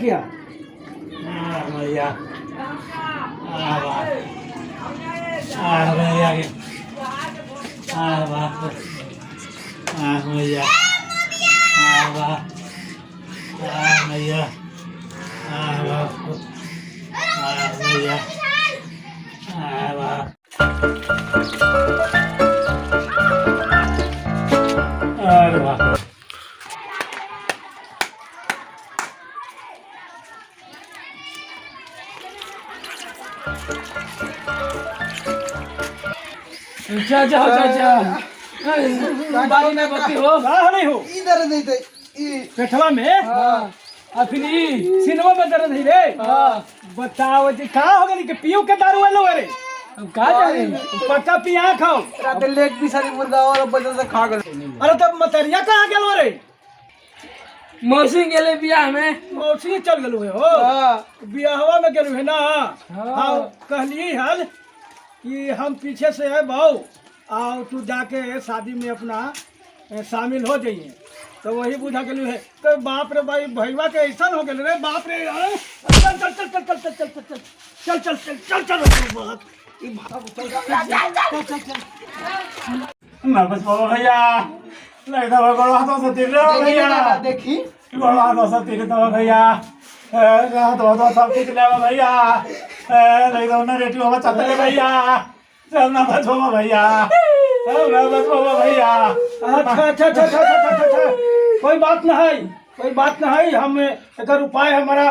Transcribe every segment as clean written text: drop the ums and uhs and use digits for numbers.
देखिया। भैया आ भैया आ बाप आ भैया आ बाप आ भैया आ बाप आ भैया आ बाप। अरे बाप। चाचा हो चाचा, बारी में बत्ती हो। का नहीं हो? ई दर्द नहीं थे ई। पेठवा में? हाँ। आ फिर ई सिनवा में दर्द है रे? हाँ। बताओ जी, का हो गेली के पियो के दारू वालो रे? अब का जाने। पक्का पिया खाओ। रात लेग भी सारी मुर्गा और बजल से खा गए। अरे तब मतरिया कहाँ गेल रे? मौसी गेले बियाह में। मौसी चल गेलू है हो? हाँ। बियाहवा में गेलू है ना? हाँ। हाँ, कहलिए हल कि हम पीछे से है भाऊ, आओ तू जाके शादी में अपना शामिल हो जाइए, तो वही बुझा गेलू है। तो बाप रे भाई, भैया के ऐसा हो गेल रे बाप रे। चल चल चल चल चल चल चल चल चल चल चल चल चल चल ई भाग, चल चल चल चल चल। ना बस बाबा भैया, नहीं तो बड़ो हाथों से तीर रहे देखी भैया। ना दादा, देखी। बड़ो हाथों से तीर तो भैया, हाथ तो सब कुछ ले भैया, नहीं तो ना रेटी बाबा चाहते भैया। चल ना बस बाबा भैया, चल ना बस बाबा भैया। अच्छा अच्छा अच्छा अच्छा अच्छा अच्छा, कोई बात न है, कोई बात न है। हम एकर उपाय हमारा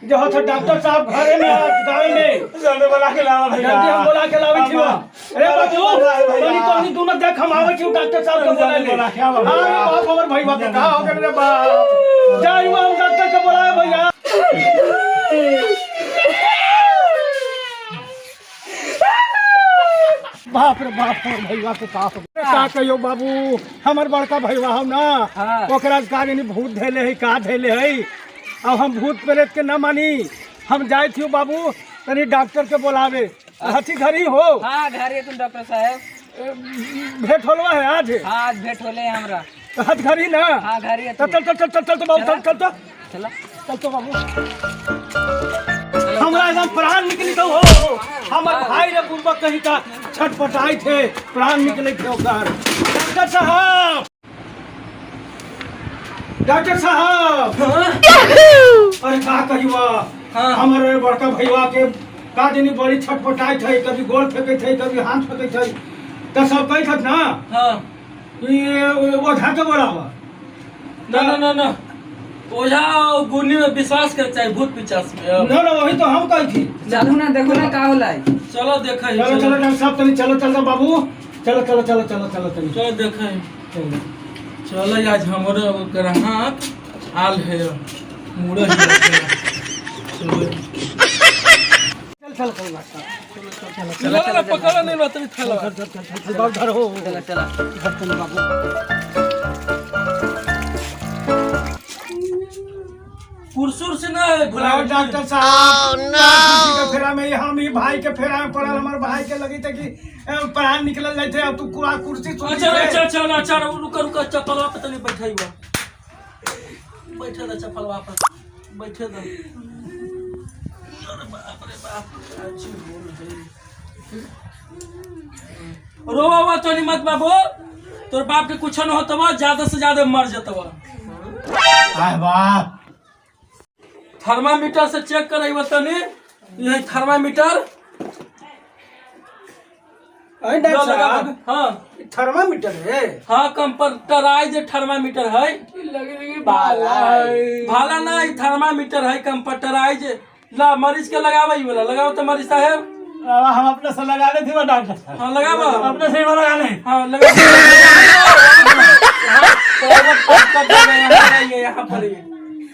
जो हो डॉक्टर साहब घरे में गाँव में। जल्दी बोला के लावा भैया। जल्दी हम बोला के लावे छी। अरे बाबू, तनी तनी तू न देख, हम आवे छी डॉक्टर साहब के बोला ले। बोला के आवा भैया। अरे बाप, हमर भईवा के का हो गेल रे बाप। जा युवा, हम डॉक्टर के बोलाए भैया। बाप रे बाप, हमर भईवा के का हो गेल? का कहियो बाबू, हमर बड़का भईवा हम ना। हाँ। ओकरा का जानी भूत धैले है, का धैले है। अब हम भूत प्रेत के न मानी। हम जाए थी बाबू तनी डॉक्टर के बोलावे। हथी घरी हो? हाँ, घरे तुम डॉक्टर साहब। भेंट होलवा है आज? हाँ, आज भेंट होले हमरा। हथ घरी ना? हाँ, घरी। चल चल चल चल चल तो बाबू, चल चल तो। चला। चल तो बाबू, हमरा एकदम प्राण निकली तो हो। हमर भाई रे बुढ़बा कहीं का छटपटाई थे, प्राण निकले थे ओकर। डॉक्टर साहब, डॉक्टर साहब। अरे का कहिवा। हाँ। हमर बड़का भैया के का दिन बड़ी छटपटाई थे, कभी गोल फेंके थे, कभी हाथ फेंके थे, तो सब कही थक ना। हाँ। कि ओझा के बोलावा। ना ना ना ना, ओझा और गुन्नी में विश्वास करे चाहे भूत पिचास में। ना ना, वही तो हम कही थी। चलू ना, देखो ना का होला। चलो देखे। चलो चलो डॉक्टर साहब, तनी चलो चलो बाबू, चलो चलो चलो चलो चलो तनी। चलो देखे। चलो। चलो, आज हमरो ग्राहक आल है मुड़ा। चलो। चल चल चल डॉक्टर साहब। चलो चलो, पकड़ो नहीं बात नहीं थैला। चल चल चल चल बाबू, धरो। चला चला। धर तनी बाबू। कुर्सी उर्सी ना है बुलाओ भुलाओ। डॉक्टर साहब, कुर्सी के फेरा में हम ही भाई के फेरा में पड़ल। हमार भाई के लगी थे कि प्राण निकलल जाए थे, अब तू कुरा कुर्सी सुनी अच्छा। थे। अच्छा अच्छा अच्छा, रुका रुका, चप्पलवा पे तनी बैठा हुआ, बैठे दे, चप्पलवा पर बैठे दे। अरे बाप रे बाप, अच्छी बोल है। रोवा हुआ तो नहीं मत बाबू, तोर बाप के कुछ न होतवा, ज्यादा से ज्यादा मर जतवा। आह बाप। थर्मामीटर से चेक करैबो तनी, यही थर्मामीटर। अरे डॉक्टर साहब। हाँ। थर्मामीटर है? हाँ, कंप्यूटराइज थर्मामीटर है। भाला ना, ई थर्मामीटर है कंप्यूटराइज। ला, मरीज के लगावे वाला लगाओ तो मरीज साहब। अब हम अपने से लगा ले थे डॉक्टर साहब। हाँ, लगावा। अपने से ही लगा ले। हाँ, लगा। हाँ, यहाँ पर ये।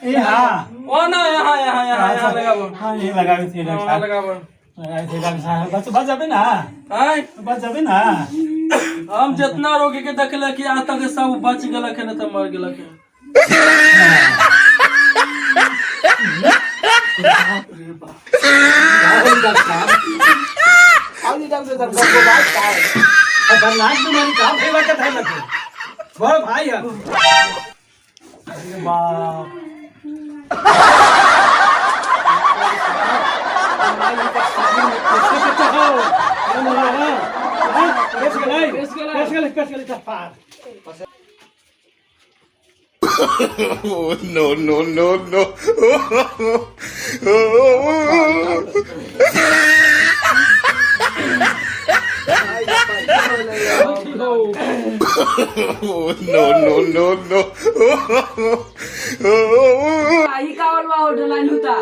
ये हाँ। ओ ना, यहाँ यहाँ यहाँ यहाँ लगाओ। हाँ, ये लगावे थे डॉक्टर हाँ। साहब। लगाओ। लगाए थे डॉक्टर साहब, बस बस जाबे ना। आय। बस जाबे ना। हम जितना रोगी के देखले कि आज तक सब बच गेलक है, नहीं तो मर गेलक है। आउनी डॉक्टर साहब, गप्पो बात का है? खतरनाक बीमारी का भैया के धैल लगे, बड़ भाई है। अरे बाप। गेलै, कस गेलै चप्पा। No, no, no, no. No, no, no, no. आई का वाला होटल आइल होता।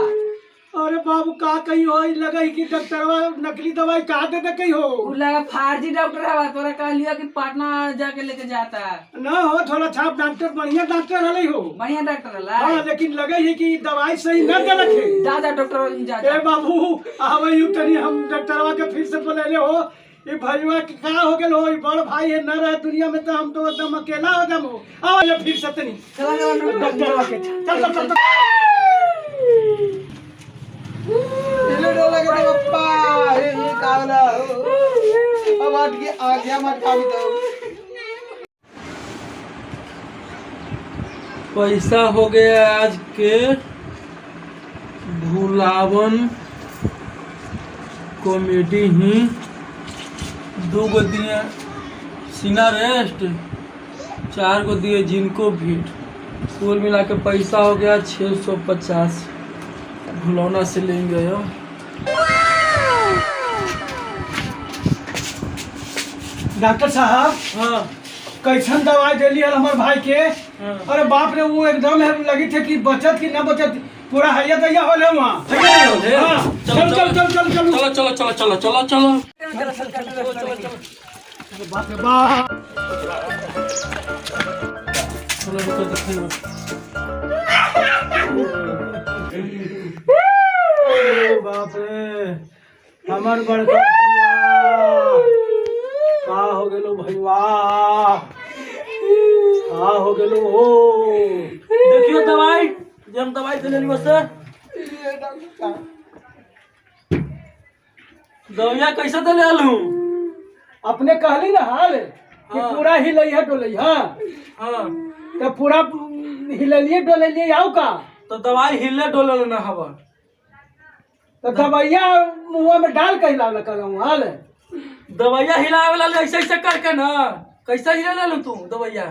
अरे बाबू का कही हो, लगा कि डॉक्टरवा नकली दवाई का दे दे कही हो। उ लगा फार्जी डॉक्टर हवा, तोरा कहलियो कि पटना जाके लेके जाता। ना हो, थोड़ा छाप डॉक्टर, बढ़िया डॉक्टर हले हो। बढ़िया डॉक्टर हला। हाँ, लेकिन लगे है कि दवाई सही न देलक है। जा जा डॉक्टर जा ए जा। बाबू आवे you तनी, हम डॉक्टरवा के फिर से बोलेले हो। ये भईवा के का हो गेल हो, ई बड़ भाई है न रहे दुनिया में तो हम तो एकदम अकेला हो जाम हो। आवे ले फिर से तनी चला चला डॉक्टरवा के, चल चल चल। हिले डोला के पप्पा हे हे का होला। अब आट के आ गया मत खावी तो। पैसा हो गया आज के भुलावन कॉमेडी ही। 2 गो दिए सीना रेस्ट, 4 गो दिए जिनको भीड़, कुल मिला के पैसा हो गया 650। भुलौना से लेंगे हो। डॉक्टर साहब हाँ कैसन दवाई देली हल हमार भाई के? हाँ। अरे बाप रे, वो एकदम है लगी थे कि बचत की ना बचत, पूरा हैया दैया होले वहाँ। हैया होले? हाँ। चलो, चल चल चल चल चल। चलो चलो चलो चलो चलो चलो। अरे बाप रे बाप। चलो रुको देखियो। अरे बाप रे, हमर बड़का भैया का हो गेलो भैया, का हो गेलो हो। देखियो दवाई जे हम दवाई दे लेली सर, दवाइया कैसे दे लेलू? अपने कहली ना हाल कि हाँ। पूरा हिलैया डोलैया। हाँ। तो पूरा हिलैलिए डोलैलिए आऊ का? तो दवाई हिले डोले ना हवा। तो दवाइया मुँह में डाल के हिलावला कहलहुँ हाल। दवाइया हिलावे ला ऐसे ऐसे करके ना, कैसे हिले लेलू तू दवाइया?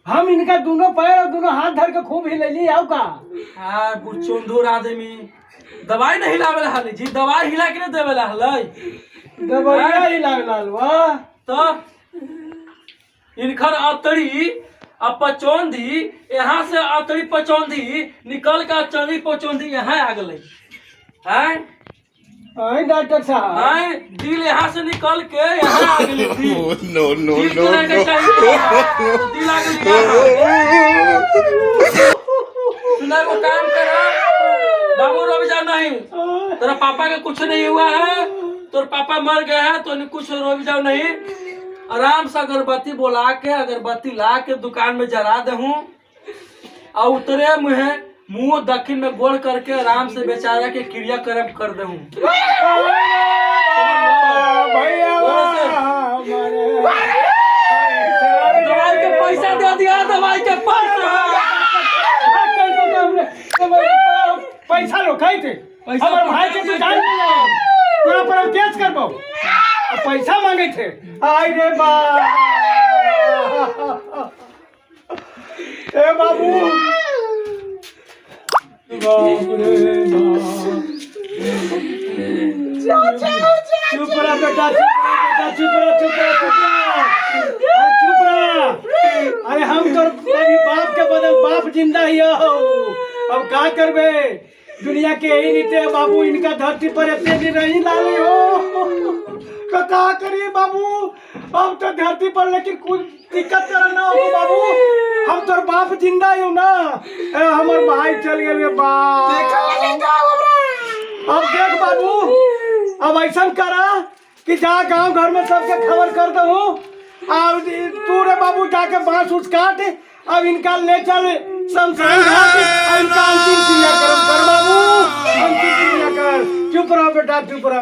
हम इनका दोनों पैर और दोनों हाथ धर के खूब हिलैली आऊ का? हाँ बुचुंदूर आदमी, दवाई नहीं हिलावे ला हाली जी, दवाई हिला के ना देवे ला हलै। दवाइया हिलावला वाह। तो इनखर अतड़ी आ पचौंधी, यहाँ से अतड़ी पचौंधी निकल के अतड़ी पचौंधी यहाँ आ गई हैं। अरे डॉक्टर साहब हैं, दिल यहाँ से निकल के यहाँ आ गई दिल। No, no, दिल no, के लेके no. चाहिए, दिल आ गई यहाँ। सुना वो काम करो बाबू, रवि जा नहीं, तेरा पापा के कुछ नहीं हुआ है, तोर पापा मर गया है तो कुछ रोवी जाओ नहीं। आराम से अगरबत्ती बोला के अगरबत्ती ला के दुकान में जला देहूं और उतरे मुहे मुंह दक्षिण में गोल करके आराम से बेचारा के क्रियाक्रम कर देहूं। भैया दवाई के पैसा दे दिया, दवाई के पैसा। पैसा लो खाई थे हमारे भाई के तू जान नहीं, तोरा पर हम केस करबो, पैसा मांगे थे। आई रे बा, ए बाबू, बाप रे बाप। चुप रह बेटा, चुप रह बेटा, चुप रह चुप रह चुप रह, अरे चुप रह। अरे हम तो अभी बाप के बदल बाप जिंदा ही हो, अब का करबे? दुनिया के यही नीति है बाबू, इनका धरती पर इतने दिन नहीं लाले हो तो का करिए बाबू? हम तो धरती पर, लेकिन कुछ दिक्कत तेरा ना हो बाबू, हम तोर बाप जिंदा ही हो ना। ए हमर भाई चल गेल बाप। अब देख बाबू, अब ऐसा करा कि जा गांव घर में सबके खबर कर दो। अब तू रे बाबू जाके बांस उस काट, अब इनका ले चल शमशान घाट, इनका अंतिम क्रियाक्रम कर बाबू, अंतिम क्रिया कर। चुप रहो बेटा, चुप रहो।